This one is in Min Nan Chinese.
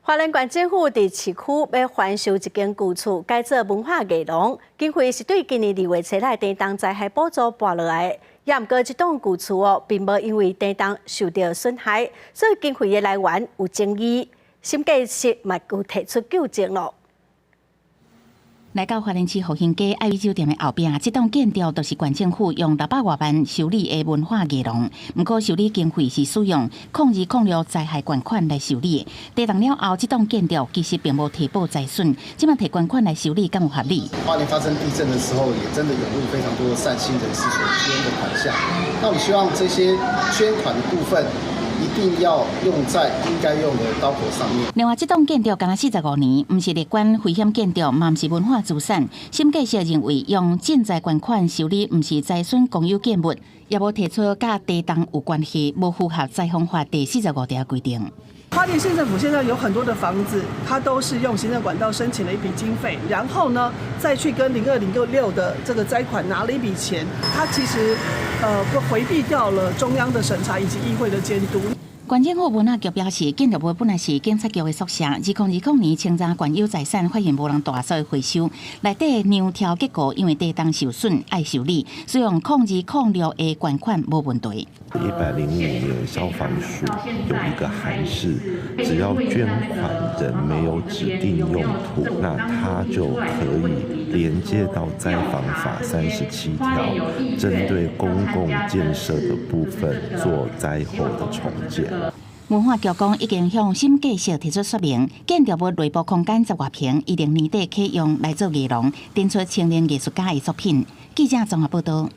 花蓮縣政府佇市區欲翻修一間舊厝，改做文化藝廊。經費是對今年2月初來地動災害補助撥落來的。也毋過，這棟舊厝哦，並無因為地動受著損害，所以經費的來源有爭議。審計室嘛有提出糾正囉。來到花蓮市復興街愛美酒店的後壁，這棟建築就是縣政府用600外萬修理的文化藝廊。毋過修理經費是使用0206災害捐款來修理。地動了後，這棟建築其實並無提報災損，這馬提捐款來修理，敢有合理？花蓮發生地震的時候，也真的湧入非常多善心人士所捐的款項。那我們希望這些捐款的部分，一定要用在應該用的刀口上面。另外，這棟建築敢若45年，毋是列管危險建築，嘛毋是文化資產。審計室認為，用賑災捐款修理，毋是災損公有建物，也無提出佮地動有關係，無符合災防法第45條規定。花蓮縣政府現在有很多的房子，它都是用行政管道申請了一筆經費，然後呢，再去跟0206的這個災款拿了一筆錢，它其實不迴避掉了中央的審查以及議會的監督。縣政府文化局表示，建築物本來是警察局的宿舍，2020年清查縣有財產，發現無人蹛，所以回收。內底梁柱結構因為地動受損，愛修理，使用0206的捐款無問題。105年消防署有一個函釋，只要捐款人沒有指定用途，那他就可以連接到災防法37條，針對公共建設的部分做災後的重建。文化局講已經向審計室提出說明，建築物內部空間10外坪，預定年底啟用來做藝廊，展出青年藝術家的作品。記者綜合報道。